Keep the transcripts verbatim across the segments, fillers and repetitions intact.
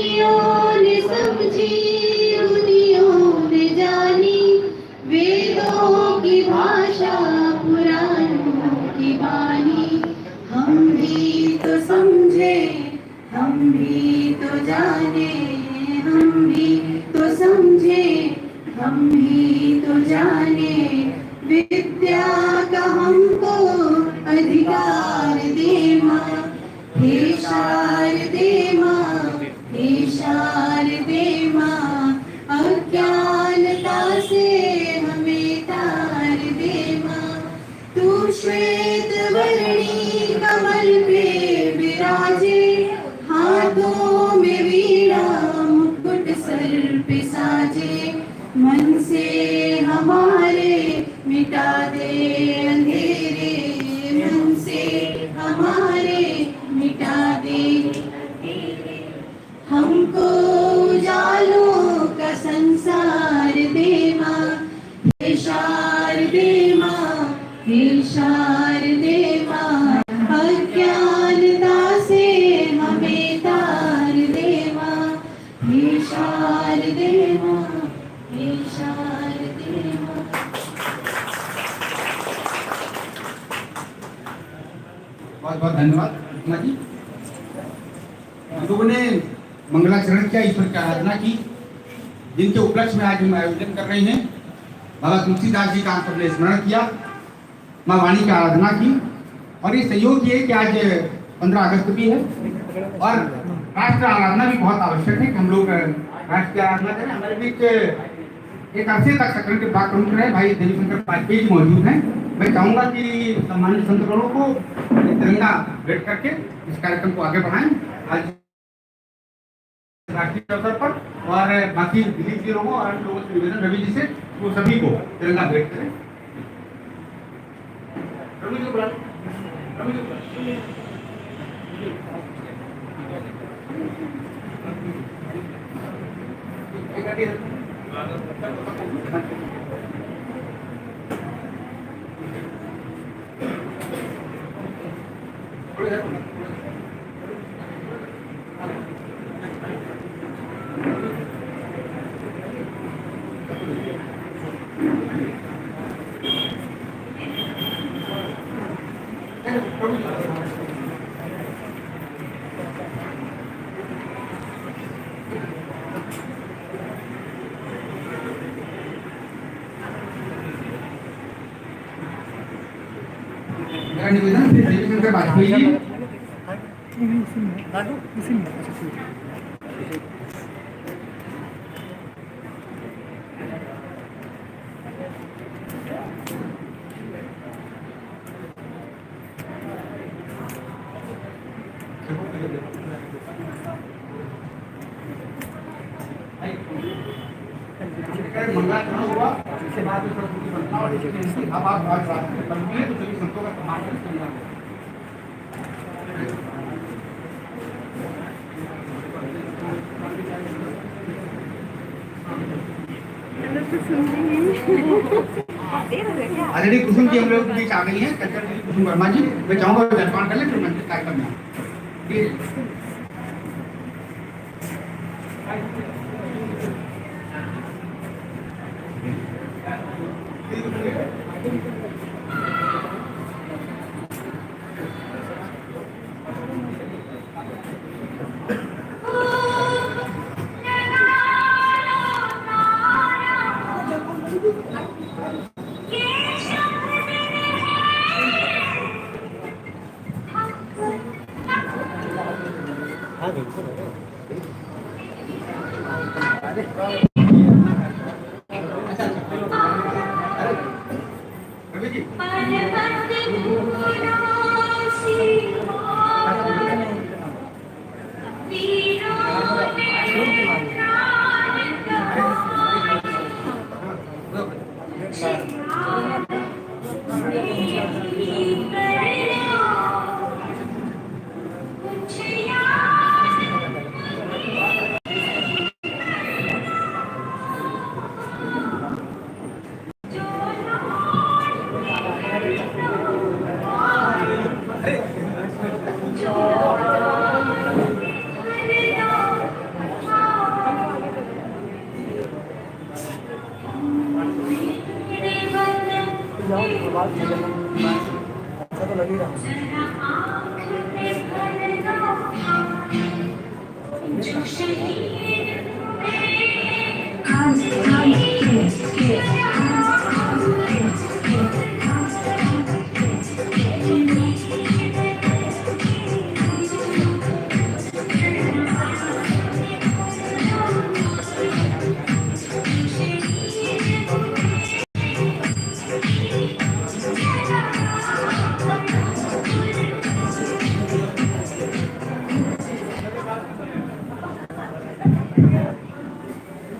ने समझी, मुनियों ने जानी, वेदों की भाषा, पुराणों की बानी। हम भी तो समझे, हम भी तो जाने, हम भी तो समझे, हम भी तो जाने, विद्या का हमको अधिकार दे माँ। हे शारदे माँ, हे शारदे माँ, अज्ञानता से हमें तार दे माँ। तू श्वेत वर्णी कमल पे विराजे, हाथों में वीणा मुकुट सर पे साजे। मन से हमारे मिटा दे अंधेरे, मन से हमारे मिटा दे अंधेरे। हमको उजालों का संसार दे माँ, हे शारदे माँ, हे शारदे माँ, अज्ञानता से हमें तार दे माँ, हे शारदे माँ, हे शारदे माँ। बहुत बहुत धन्यवाद, सुषमा जी। हम लोगों ने मंगलाचरण किया, ईश्वर की आराधना की, जिनके उपलक्ष्य में आज हम आयोजन कर रहे हैं। बाबा तुलसीदास जी का हम सबने स्मरण किया, माँ वाणी की आराधना की, और ये संयोग ये है कि आज पन्द्रह अगस्त भी है और राष्ट्र आराधना भी बहुत आवश्यक है कि हम लोग राष्ट्र की आराधना करें। हमारे बीच एक अरसे तक सत्संग के ब्लॉक प्रमुख रहे भाई देवीशंकर वाजपेयी जी मौजूद हैं। मैं चाहूंगा कि सम्मानित संतगणों को तिरंगा भेंट करके इस कार्यक्रम को आगे बढ़ाएं। आज राष्ट्रीय अवसर पर और बाकी दिलीप जी लोगों और अन्य लोगों से निवेदन, रवि जी से, वो सभी को तिरंगा भेंट करें। रवि जी को बुला लो। रवि जी को बुला लो। मेरा निवेदन है, देवीशंकर वाजपेयी जी। आदरणीय कुसुम जी हम लोग के बीच आ गई हैं, कलकत्ता की कुसुम वर्मा जी। मैं चाहूंगा जलपान कर लें, फिर मंच कार्यक्रम में। जी।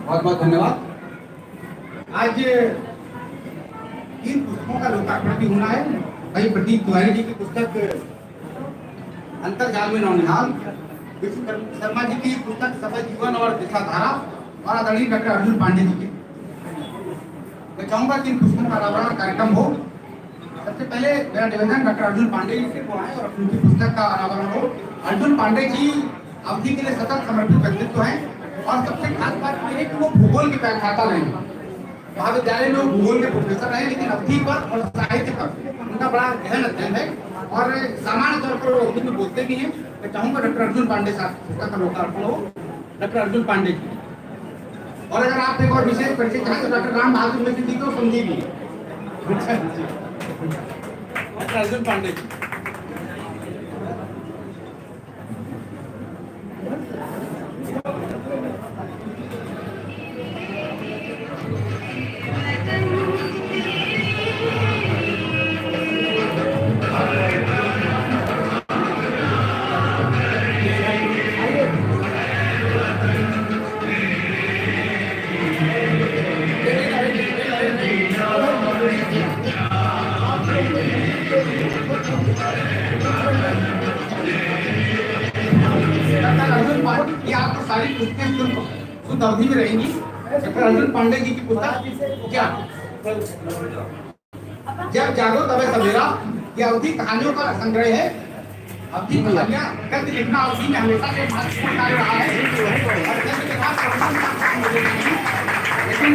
बहुत बहुत धन्यवाद। आज तीन पुस्तकों का लोकार्पण भी होना है। भाई प्रदीप तिवारी जी की पुस्तक अंतर्जाल में नौनिहाल, विश्व शर्मा जी की पुस्तक सफल जीवन और दिशाधारा, और आदरणीय डॉक्टर अर्जुन पांडे जी की। मैं चाहूंगा कि इन पुस्तकों का अनावरण कार्यक्रम हो। सबसे पहले मेरा निवेदन, डॉक्टर अर्जुन पांडे जी से को आए और उनकी पुस्तक का अनावरण हो। अर्जुन पांडे जी अवधी के लिए सतत समर्पित व्यक्तित्व हैं और सबसे खास बात यह है कि वो भूगोल के व्याख्याता नहीं हैं। महाविद्यालय में वो भूगोल के प्रोफेसर रहे, लेकिन अवधी पर और साहित्य पर उनका बड़ा गहन अध्ययन है। और सामान्य तौर पर वो अवधी में बोलते भी हैं। मैं चाहूंगा डॉक्टर अर्जुन पांडे साहब पुस्तक का लोकार्पण हो, डॉक्टर अर्जुन पांडे जी। और अगर आप एक और विशेष परिचय चाहें तो डॉक्टर राम बहादुर मिश्र जी को समझी भी। अच्छा जी। डॉक्टर अर्जुन पांडे जी। डॉक्टर अर्जुन पांडे, ये आपको सारी पुस्तकें शुद्ध, शुद्ध अवधी में रहेंगी। डॉक्टर अर्जुन पांडे जी की पुस्तक क्या, जब जागो तबे सवेरा, ये अवधी कहानियों का संग्रह है। अवधी कहानियाँ, गद्य लिखना अवधी में हमेशा से महत्वपूर्ण कार्य रहा है। और गद्य के साथ प्रबंधन का काम मुझे नहीं, लेकिन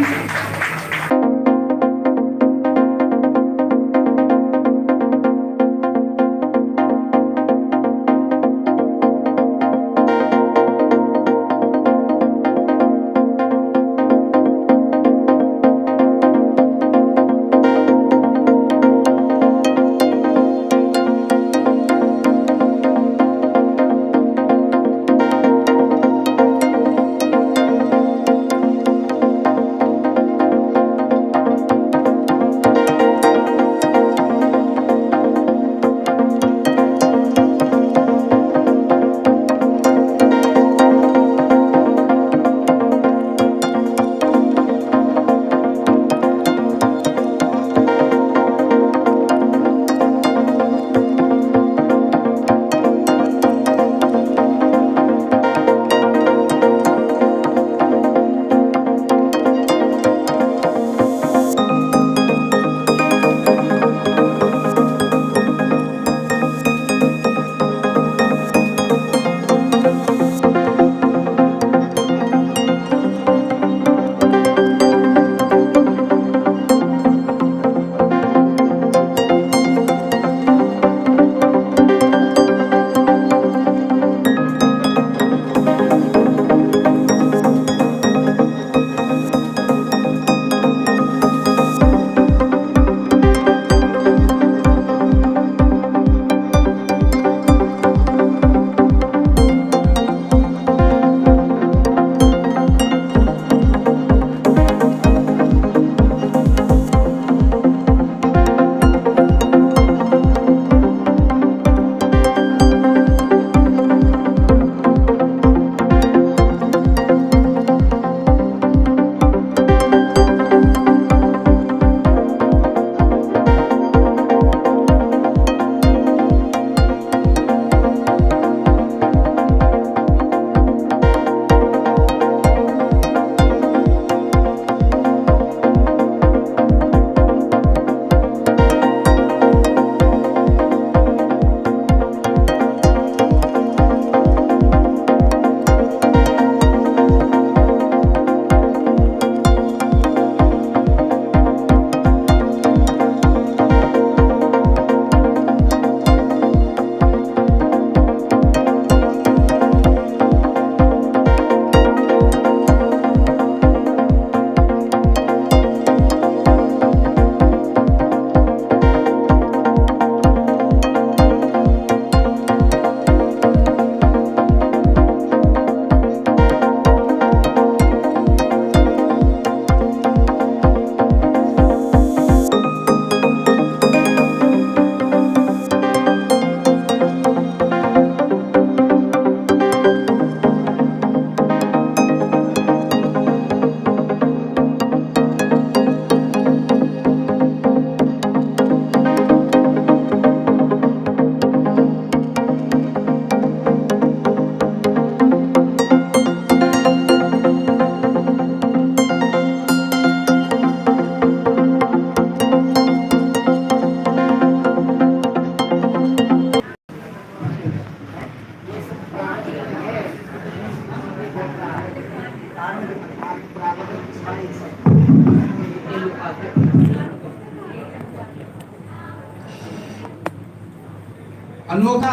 अनोखा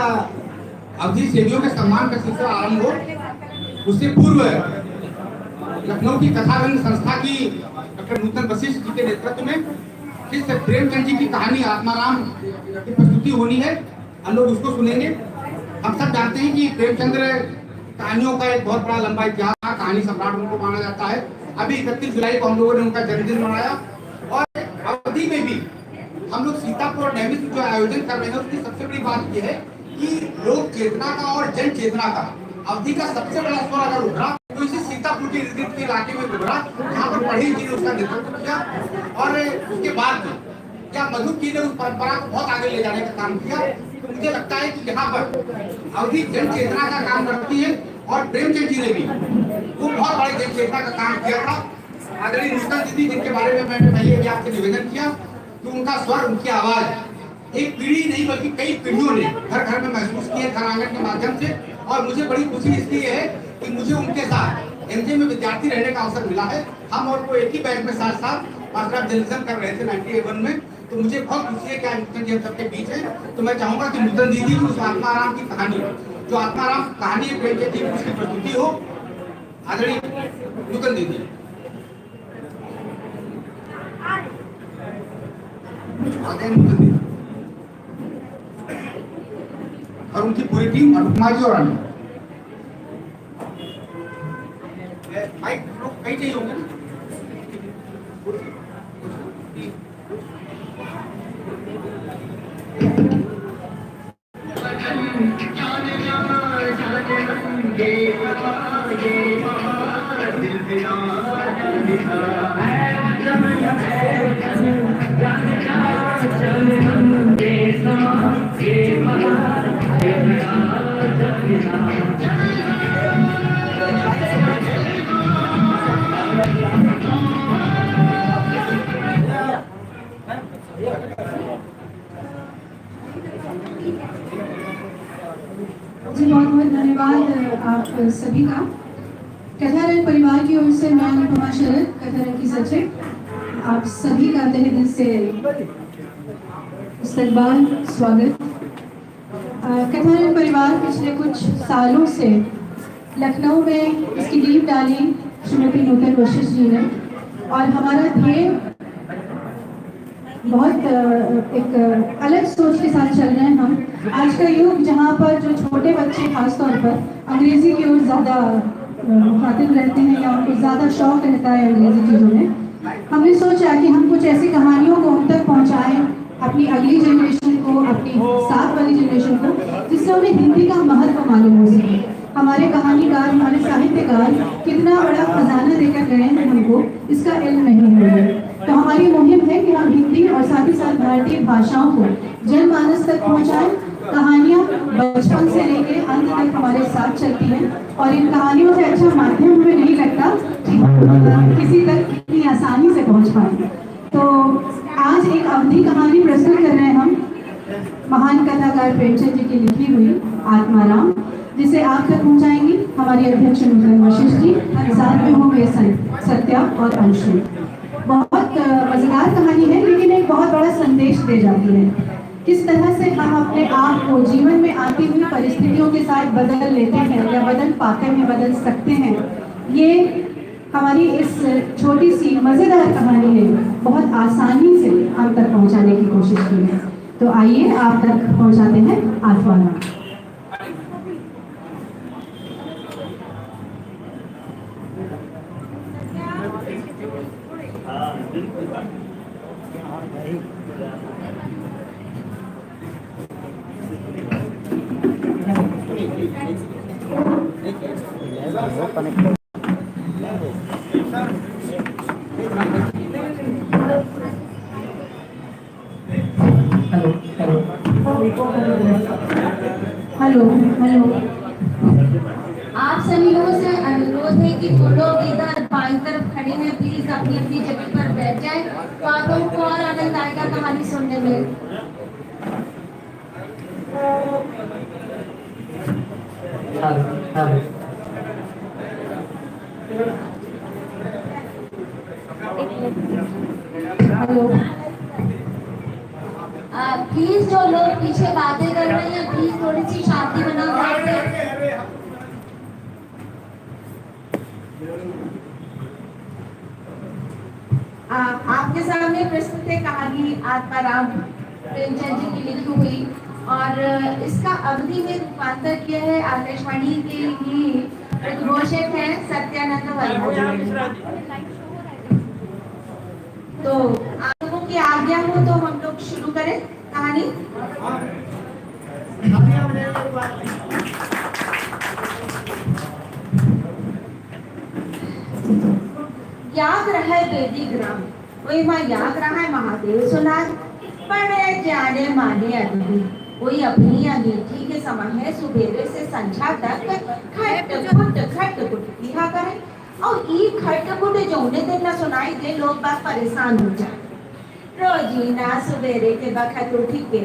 अवधी सेवियों के सम्मान का सिलसिला आरंभ हो, उससे पूर्व लखनऊ की कथा रंग संस्था की डॉक्टर नूतन वशिष्ठ जी के नेतृत्व में फिर से प्रेमचंद जी की कहानी आत्माराम की प्रस्तुति होनी है। हम लोग उसको सुनेंगे। हम सब जानते हैं कि प्रेमचंद्र कहानियों का एक बहुत बड़ा लंबा इतिहास है, कहानी सम्राट उनको माना जाता है। अभी इकतीस जुलाई को हम लोगों ने उनका जन्मदिन मनाया और अवधी में भी हम लोग सीतापुर और नैमिष जो आयोजन कर रहे हैं, उसकी सबसे बड़ी बात यह है कि लोक चेतना का और जन चेतना का अवधी का सबसे बड़ा स्वर अगर उभरा तो इसी सीतापुर के इर्द गिर्द के इलाके में उभरा, जहाँ पर पढ़ेल जी ने उसका नेतृत्व किया और उसके बाद में क्या मधु जी ने उस परंपरा को बहुत आगे ले जाने का काम किया। तो मुझे लगता है कि यहाँ पर अवधी जन चेतना का काम करती है और प्रेमचंद जी ने भी वो बहुत बड़े जन चेतना का काम किया था। आदरणीय नूतन दीदी, जिनके बारे में मैंने पहले भी आपसे निवेदन किया कि उनका स्वर, उनकी आवाज एक पीढ़ी नहीं बल्कि कई पीढ़ियों ने घर घर में महसूस किया, घर आंगन के माध्यम से। और मुझे बड़ी खुशी इसलिए है कि मुझे उनके साथ एमजे में विद्यार्थी रहने का अवसर मिला है। हम और वो एक ही बैच में साथ साथ मास्टर ऑफ जर्नलिज्म कर रहे थे नाइंटी वन में। तो मुझे बहुत खुशी है कि आज नूतन जी हम सबके बीच हैं। तो मैं चाहूंगा कि नूतन दीदी की उस आत्माराम की कहानी, जो आत्माराम कहानी है प्रेमचंद जी की, उसकी प्रस्तुति हो। आदरणीय नूतन दीदी। आदरणीय नूतन दीदी और उनकी पूरी टीम, अनुपमा जी और अन्य। ए, माइक लोग कहीं चाहिए होंगे ना? जी, बहुत बहुत धन्यवाद आप सभी का। कथारंग परिवार की ओर से मैं अनुपमा शरद, कथारंग की सचिव, आप सभी का तहे दिल से इस्तकबाल, स्वागत। अ, कथारंग परिवार पिछले कुछ सालों से लखनऊ में इसकी नींव डाली श्रीमती नूतन वशिष्ठ जी ने, और हमारा ध्येय बहुत, अ, एक अलग सोच के साथ चल रहे हैं हम। आज का युग, जहाँ पर जो छोटे बच्चे खास तौर पर अंग्रेजी की ओर ज़्यादा, अ, मुखातिब रहते हैं या उनको ज़्यादा शौक रहता है अंग्रेजी चीज़ों में, हमने सोचा कि हम कुछ ऐसी कहानियों को उन तक पहुँचाएं, अपनी अगली जनरेशन को, अपनी साथ वाली जनरेशन को, जिससे उन्हें हिंदी का महत्व मालूम हो सके। हमारे कहानीकार, हमारे साहित्यकार कितना बड़ा खजाना देकर गए हैं हमको, इसका इल्म नहीं है। तो हमारी मुहिम है कि हम हिंदी और साथ ही साथ भारतीय भाषाओं को जनमानस तक पहुंचाएं। कहानियां बचपन से लेके अंत तक हमारे साथ चलती हैं और इन कहानियों से अच्छा माध्यम हमें नहीं लगता कि किसी तक इतनी आसानी से पहुंच पाए। तो आज एक अवधी कहानी प्रस्तुत कर रहे हैं हम, महान कथाकार प्रेमचंद जी की लिखी हुई आत्माराम, जिसे आप तक पहुंचाएंगी हमारी अध्यक्ष नूतन वशिष्ठ जी, साथ में होंगे सं-, सत्या और अंशु। बहुत, अ, मजेदार कहानी है, लेकिन एक बहुत बड़ा संदेश दे जाती है। किस तरह से हम अपने आप को जीवन में आती हुई परिस्थितियों के साथ बदल लेते हैं या बदल पाते हैं, बदल सकते हैं, ये हमारी इस छोटी सी मजेदार कहानी ने बहुत आसानी से हम तक पहुंचाने की कोशिश की है। तो आइए, आप तक पहुंचाते हैं आत्माराम। हेलो, हेलो। हेलो, हेलो। आप सभी लोगों से अनुरोध है कि जो लोग इधर बाईं तरफ खड़े हैं, please अपनी अपनी जगह पर बैठ जाएं, तो आप लोगों को और आनंद आएगा कहानी सुनने में। हेलो, हेलो। हेलो। आ, प्लीज, जो लोग पीछे बातें कर रहे हैं, प्लीज थोड़ी सी शांति बनाओ, प्लीज। आ, आपके सामने प्रस्तुत है कहानी आत्माराम प्रेमचंद जी की लिखी हुई, और इसका अवधी में रूपांतर किया है आकाशवाणी के ही उद्घोषक हैं सत्यानंद वर्मा जी। तो आप लोगों की आज्ञा हो तो हम लोग शुरू करें कहानी। याद रहे बेदी ग्राम, ओई मा याद रहे महादेव सोनार, बड़े जाने माने आदमी। ओई अपनी अंगीठी के समय है, सुबेरे से संझा तक खट खुट, खट खुट किहा करे। और ई खट खुट जौने दिन ना सुनाई दे, लोग बाग परेशान हो जाए। रोजीना सुबेरे के बखत उठ के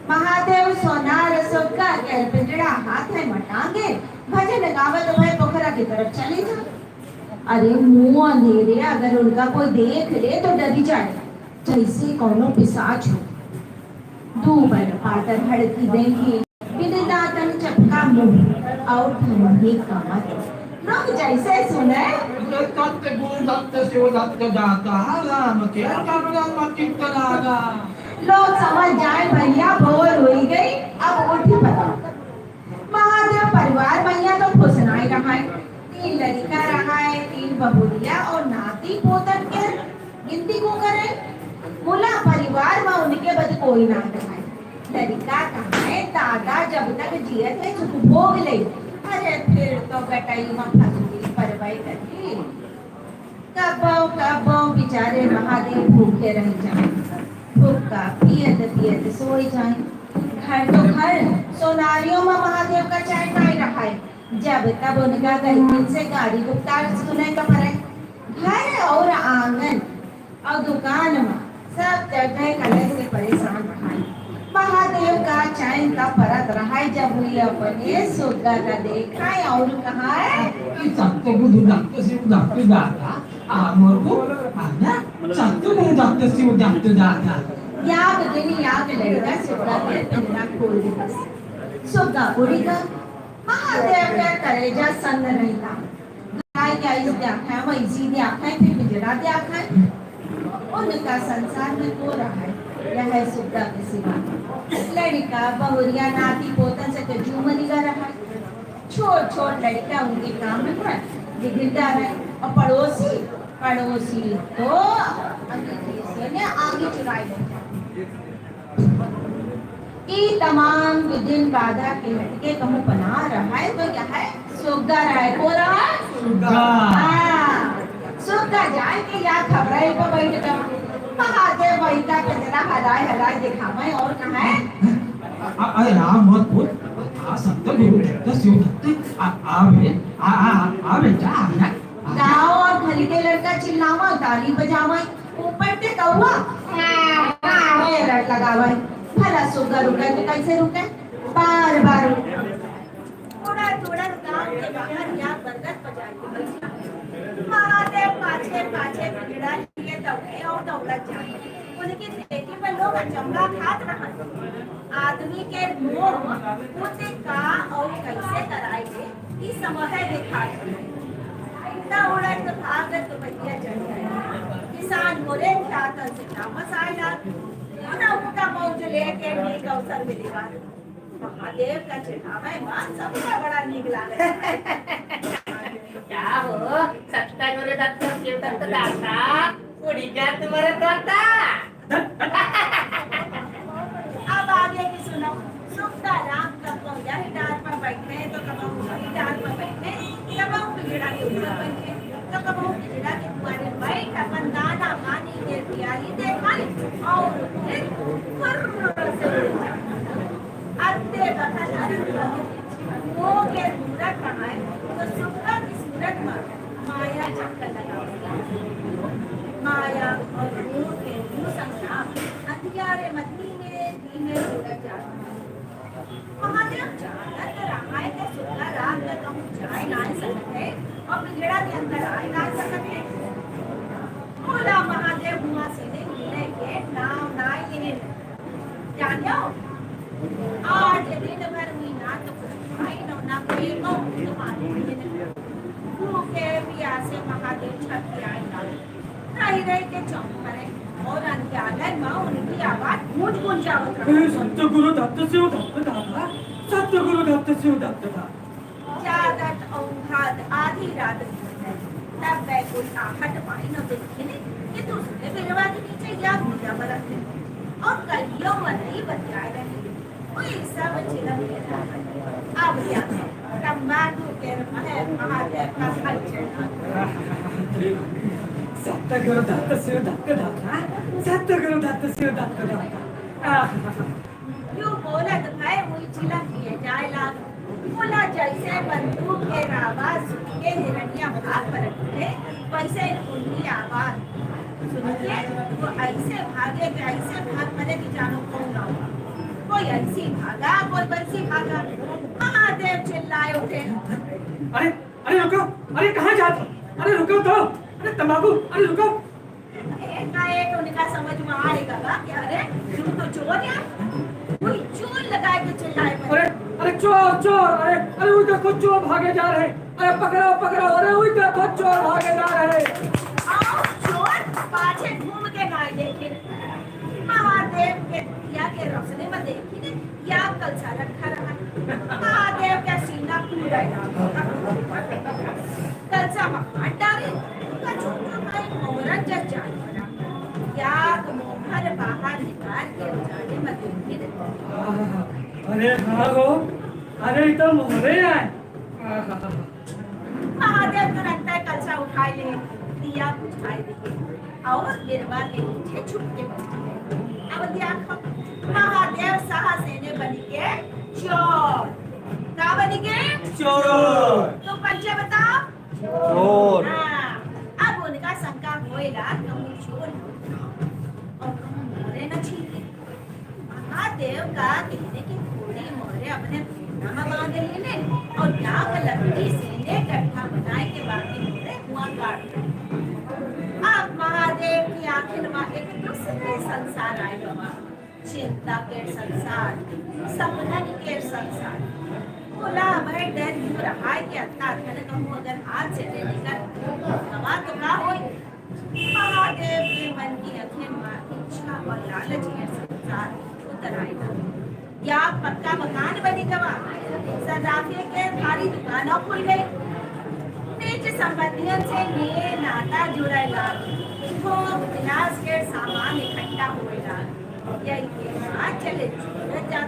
महादेव सोनार सुग्गा के पिंजड़ा हाथ है मटांगे, भजन गावत भए पोखरा की तरफ चले जा। अरे मुंह अंधेरे, अगर उनका कोई देख ले तो डरी जाए। जैसे कौनो पिसाच हो। दू बड़ पातर हड़की देंगे, बिन दातन चपका मुंह और धमनी कामत। लोग जैसे सुने। दत्त गुरु दत्त शिव दत्त दाता, राम के करुणा में चित्त लागा। लोग समझ जाए भैया भोर होई गई, अब उठी पता। महादेव परिवार मइया तो खुश नाई रहाय। तीन लड़िका रहाय, तीन बहुरिया और नाती पोतन के गिनती को करे। मुला परिवार मा उनके बद कोई ना रहाय। लड़िका कहाय, दादा जब तक जियत है सुख भोग ले, अरे फिर तो गटई मा फसली परवई करी। कबो कबो बिचारे महादेव भूखे रह जाए, हुक्का पियत पियत सोई जाए। घर तो घर, सोनारियों मा महादेव का चैन नाई रहाय। जब तब उनका गहिकिन से गारी गुप्तार सुने का पड़े। घर और आंगन और दुकान मा सब जगह कलह से परेशान रहाय। महादेव का चैन तब परत रहाय जब उ अपने सुग्गा का देखाय और कहाय, कि सत्य बुद्ध दत्त शिव दत्त दाता, आ मोर को, आ ना, सत्य बुद्ध दत्त शिव दत्त दाता। याद दिन याद लड़िका सुग्गा के पिंजरा खोल दिहस। सुग्गा उड़ी गा, महादेव के करेजा सन्न रहिला। गाय के आइस द्याखै, भैंसी द्याखै, फिर पिंजरा द्याखै। उनका संसार में को रहाय, यह है सुग्गा के सिवा। लड़िका, बहुरिया, नाती, पोतन से तो जूमनिगा रहाय। छोट छोट लड़िका उनके काम में पर बिगड़ जा रहे। और पड़ोसी, पड़ोसी तो अभी से ने आगे चुराई लेता। ई तमाम विघ्न बाधा के हटके कहूँ पनाह रहाय तो यह है सुग्गा रहाय। को रहाय? सुग्गा। हाँ, सुग्गा जाए के या खबराई पर बैठ गवा। महादेव वही का पिंजरा हलाए हलाए दिखावे और कहाय, आ, अरे राम मत बोल, आ सत्य गुरु दत्त शिव दत्त, आ, आ बे, आ, आ, आ बेटा, आ जा। गाँव और घर के लड़का चिल्लावा, ताली बजावा, ऊपर के कौआ, हाँ, हाँ, हाँ, रट लगावा। भला सुग्गा रुके तो कैसे रुके? बार बार उड़त उड़त गांव के बाहर या बरगद पर जाके बैठा। महादेव पाछे पाछे पिंजड़ा लिए दौड़े और दौड़त जाए। उनकी देखी पर लोग अचंभा खात रहन। आदमी के मोह बुद्धि का और कैसे कराए दे, ई समय दिखात रहे। इतना उड़त भागत भैया चढ़ गए। किसान बोले, "ख्यातन से ना मसाइला, ना उनका मौज लेके नीक अवसर मिलेगा।" महादेव का चढ़ावे मा सबसे बड़ा नीक लागत। क्या हो, सत्ता गुरु दत्त शिव दत्त दाता, उड़ी गया तुम्हारा दाता? अब आगे की सुनो। सुग्गा राम कबहुँ यही डार पर बैठे, तो कबहुँ वही डार पर बैठे, कबहुँ पिंजड़ा के ऊपर बैठे, तो कबहुँ पिंजड़ा के दुआरे बैठ अपन दाना पानी के तैयारी देखाई और फिर फुर्र से उड़ जाए। अत्ते बखत अरे मोह के मूरत बनाए, तो सुग्गा की सूरत में माया चक्कर लगा। माया और मोह के मूह संग्राम अंधियारे मती में धीमे उड़त जात है। महादेव जानत रहाय कि सुग्गा रात में कहूँ जाए ना सकत है, और पिंजड़ा के अंदर आए ना सकते। भोला महादेव हुआ सीधे मिले के नाम ना लेने। जानियो, आज दिन भर में ना तो कुछ खाई ना, ना पिए, ना कुछ पानी पीए। भूखे प्यासे महादेव छठ के आए ना। रही रही के चौंक पड़े और अंधियारे में उनकी आवाज गूंज गूंज आवत रहा। हे सतगुरु दत्त शिव दत्त दाता, सतगुरु दत्त शिव दत्त दाता। जागत औंघात आधी रात में तब बैकुल आहट पाई न देखिने कि दूसरे बिरवा के नीचे या पूजा बरत है। और कहियो मनई बतियाए रहे। कोई सब चिलम के जागत। अब या तंबाकू के रहे महादेव का घर चढ़ा। सतगुरु दत्त शिव दत्त दाता, सतगुरु दत्त शिव दत्त दाता। आह। यूं बोलत भय हुई चिलम पिए जाए लाग। बोला जैसे बंदूक के आवाज सुन के हिरनिया भाग पलट उठे, वैसे उनकी आवाज सुन के वो ऐसे भागे कि ऐसे भाग पड़े कि जानो कौन ना हुआ। कोई ऐसी भागा, कोई वैसी भागा। महादेव चिल्लाए उठे। अरे, अरे रुको, अरे कहाँ जात हो? अरे रुको तो, अरे तंबाकू, अरे रुको। एकाएक उनका समझ में आए गवा कि अरे, तू तो चोर है। कोई चोर लगाए के चिल्लाए पर। अरे, अरे चोर, चोर, अरे, अरे वो देखो चोर भागे जा रहे हैं। अरे पकड़ो, पकड़ो, अरे वो देखो चोर भागे जा रहे हैं। आओ चोर पाछे घूम के ना देखे। महादेव के दिया के रोशनी में देखी ने या कलसा रखा रहा। महादेव का सीना फूल गया। कलसा में हाथ डाले, उनका छोटा भाई मोहरा जस जान पड़ा। या मोहर बाहर निकाल के उजाले में देखी ने। अरे हाँ हो, अरे ई तो मोहरे आए। महादेव तुरंत कलसा उठाए ले, दिया बुझाए दे। और बिरवा के पीछे छुप के बैठ गए। अब देखो, महादेव साहस एने बनी के चोर। का बनी के? चोर। तो पंचे बताओ। चोर। हाँ, अब उनका शंका होएला कि हम चोर हों। और हम मोरे न छीने। महादेव का कहने के घोड़े मोरे अपने पेटा में बांध लेने और नाक लकड़ी से ने गड्ढा बनाए के बाकी मोरे हुआ काट दे। अब महादेव की आंखिन में एक दूसरे संसार आए बाबा, चिंता के संसार, सपनन के संसार। बोला भाई डर क्यों रहा है कि अतना धन कहूँ अगर हाथ से ले निकल गवा तो का होई? महादेव के मन की अखिन मा इच्छा और लालच के संसार उतर आएगा। या पक्का मकान बनी गवा, सर्राफे के भारी दुकानों खुल गई, नीच संबंधियन से ये नाता जुड़ेगा, भोग विलास के सामान इकट्ठा होएगा। यही के साथ चले जाता,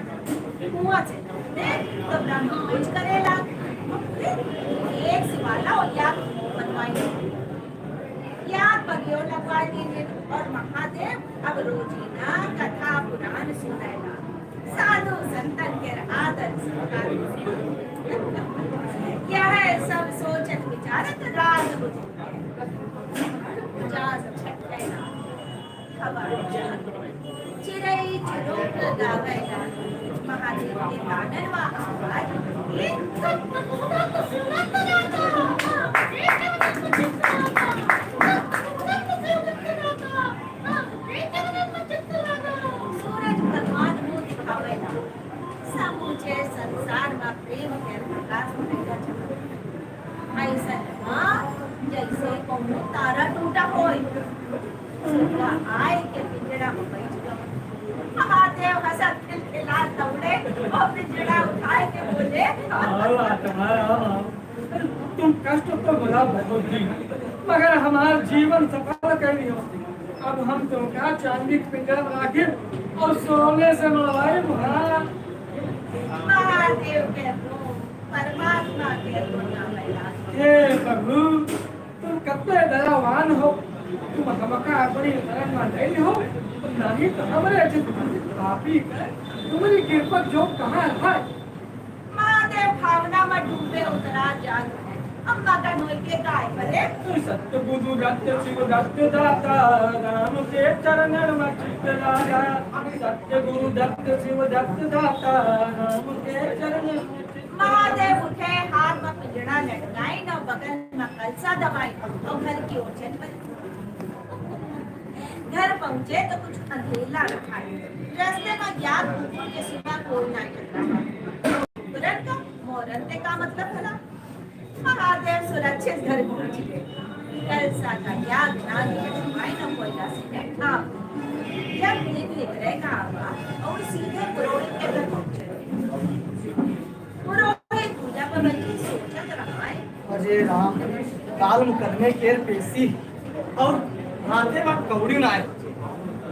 कुआं से लौटे तो ब्रह्म पूज करेला, एक शिवाला और या बनवाई। या पगियो लगवा दीजिए और महादेव अब रोजीना कथा पुराण सुनाएला। साधु संतन के आदर सत्कार। यह सब सोचत विचारत रात गुजर गए। जा सब छठ गए। चिरई चिरोट गावे लागी, महादेव के कानन मा आवाज, ए, सूरज भगवान मुँह दिखावे लागी, समूचे संसार मा प्रेम के प्रकाश फैला चला। ऐसन मा जैसे कौनो तारा टूटा होय। सुरवा आए के पिंजड़ा में बैठ गवा। महादेव हंसत खिलखिलात दौड़े और पिंजड़ा उठाए के बोले, आओ, आओ, आओ। तुम कष्ट तो भुला बहुत दी, मगर हमार जीवन सफल कर दियो। अब हम तुमका चांदी के पिंजड़ा में राखे और सोने से मड़वाए महाराज। महादेव के रूप, परमात्मा के रूप में। हे प्रभु, तुम कत्ते दयावान हो, तुम हमका अपनी शरण में ले हो, नहीं तो हमरे जैसे पापी के तुम्हारी कृपा जो कहाँ है? महादेव भावना में डूबे उतरा जात है। अम्मा का नोई के गाय बने। सतगुरु दत्त शिव दत्त दाता, राम के चरणन में चित्त लागा। सतगुरु दत्त शिव दत्त दाता, राम के चरणन में चित्त महादेव उठे, हाथ में पिंजड़ा लटकाइन और बगल में कलसा दबाइन और घर की ओर चल पड़े। घर पहुंचे तो कुछ अंधेला रहा है। रास्ते में ज्ञात कुकुर के सिवा कोई ना टकरा। कुकुरन का मोरन ते का मतलब भला? महादेव सुरक्षित घर पहुंच गए। कलसा का याद ना दिया, मायना कोयला से बैठा। जब दिन निकले का आवा और सीधे पुरोहित के घर पहुंचे। पुरोहित पूजा पर बैठी सोचत रहा है। अरे राम, काल मुकदमे के पेशी और हाथे में कौड़ी ना है।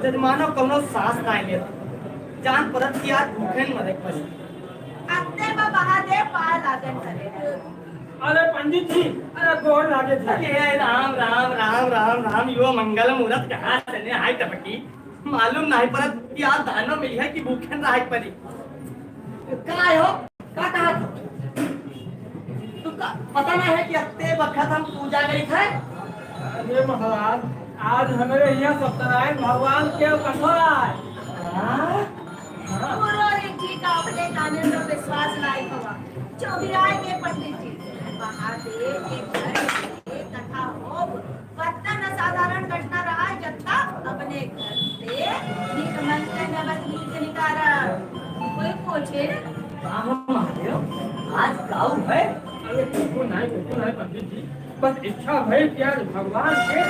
जजमानो कौनो सास ना लेत। जान परत कि आज भूखे न मरे पड़ी। अत्ते बा महादेव पार लागन करे। अरे पंडित जी, अरे गोड़ लागे जी। अरे राम, राम, राम, राम, राम, यो मंगल मूरत कहाँ से ने आय टपकी? मालूम नहीं परत कि आज दानो मिली है कि भूखे न रहे पड़ी। का हो? का कहा था? तुमका पता ना है कि अत्ते बखत हम पूजा करी थे? अरे महाराज, आज हमरे यहाँ सत्यनारायण भगवान के कथा है। हाँ? हाँ। पुरोहित जी का अपने काने में विश्वास नहीं हुआ। चौधराय के पंडित जी, महादेव के घर में कथा हो, वत्तन असाधारण घटना रहा, जत्ता अपने घर से निकमंत नवद नीत निकारा। कोई पूछे? का हो महादेव, आज काऊ है? अरे, कुछो नाय, कुछो नाय, पंडित जी। बस इच्छा भई कि आज भगवान के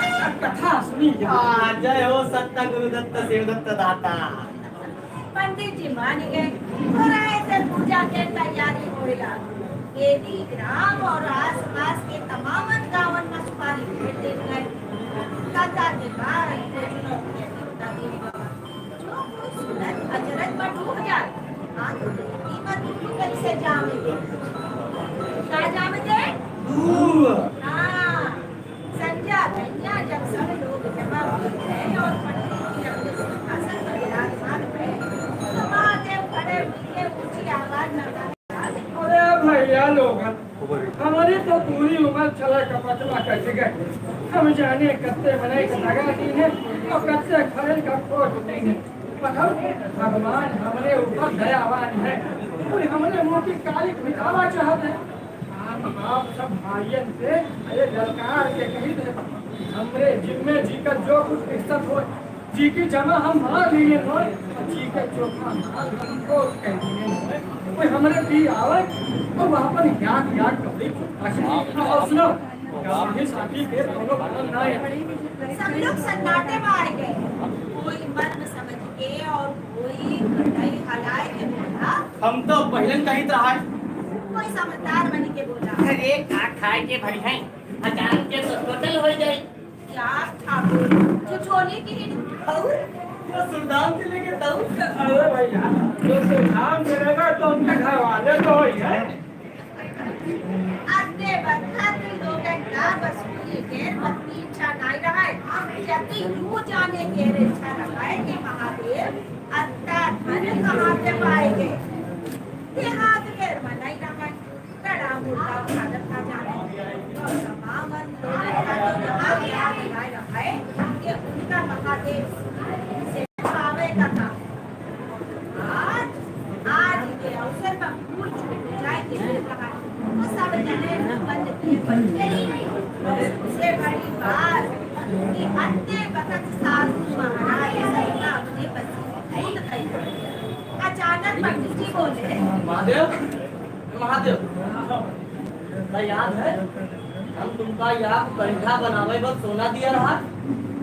कथा सुनी जाए। आ, जय हो सत्ता गुरुदत्त शिवदत्त दाता। पंडित जी मान गए। थोड़ा ऐसे पूजा के तैयारी होए लागल। ये दीप राम और आसपास के तमामन गाँवन में सुपारी भेंट देत गए। कथा के बाद भोजनो के देवता देव बाबा। जो कोई सुनत अचरज में डूब जाए। आज धरती में तू कैसे जामे दे? का जामे दे? दूर। हाँ। संध्या धन्या जब सब लोग जमा हुए हैं और पंडित जी अपने सिंहासन पर विराजमान हुए, तो महादेव खड़े हुए ऊंची आवाज में कहा, अरे भैया लोगन, हमारी तो पूरी उम्र छला कपट में कट गई। हम जाने कत्ते मनई का दगा दीन है और कत्ते खरे का खोट दीन है। मतलब भगवान हमरे ऊपर दयावान है, कोई हमरे मुंह की काली मिटावा चाहत है। हम आप सब भाइयन से अरे ललकार के कही दे, हमरे जिम्मे जी का जो कुछ हिस्सा हो, जी की जमा हम मार लिए हो, जी का चोखा माल हम को कह दिए हो। कोई हमरे भी आवे, तो वहाँ पर याद, याद कभी और सुनो, गांधी साथी के दोनों भवन ना आए। सब लोग सन्नाटे में आ गए। कोई मर्म समझ के और कोई कटाई हलाए के बोला। हम तो पहले कहीं तो आए। कोई समझदार बन के बोला। अरे का खाए के भरी है, अचानक के तो टोटल हो जाए। क्या ठाकुर, जो झोली की हिट और जो सुरदाम से लेके दौड़। अरे भैया, जो सुरदाम से लेकर तो उनके घर वाले तो ही है। अत्ते बखत लोगन का बस पूरी गैर पत्नी इच्छा नाई रहा है। यदि यूं जाने गैर इच्छा रहा है कि महादेव अत्ता धन कहाँ से पाएंगे? ये हाथ गैर मनाई रहा है। बड़ा मुर्दा उठाकर खा जाने। और तमामन लोगन का तो यहाँ गैर मनाई रहा है कि उनका महादेव से पावे का काम। आज, आज के अवसर पर भूल चूक बुझाए के लिए कहा, तो सब जने मुंह बंद किए बैठे ही। और सबसे बड़ी बात कि अत्ते बखत साधु महाराज सहित अपने पति भूत गए। अचानक पंडित जी बोले, महादेव, महादेव, का याद है? हम तुमका यहाँ बैठा बनावे बर सोना दिया रहा,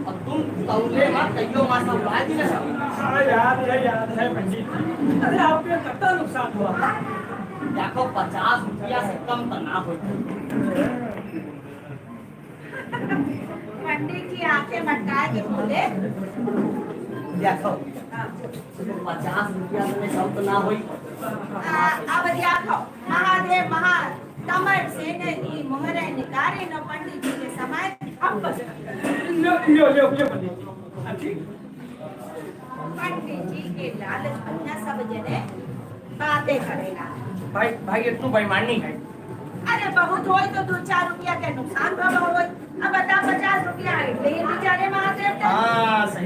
और तुम तौले मा कहियो मा सब उड़ा दी रहा। हाँ, याद है, याद है पंडित जी। अरे, आपके कितना नुकसान हुआ? देखो, पचास रुपया से कम तो ना हो। पंडित जी आंखें मटकाए के बोले, देखो, हाँ। पचास रुपया से कम तो ना होई। आ, अब देखो, महादेव महान कमर से ने दी मोहरे निकारे न पंडित जी के समय अब बस। लो, लो, लो, लो पंडित जी। हाँ, ठीक। पंडित जी के लालच में सब जने बातें करेला। भाई, भाई, ये तो बेईमानी है। अरे, बहुत होई तो दो चार रुपया के नुकसान भवा होई। अब बता, पचास रुपया है, ले बेचारे महादेव के। हाँ, सही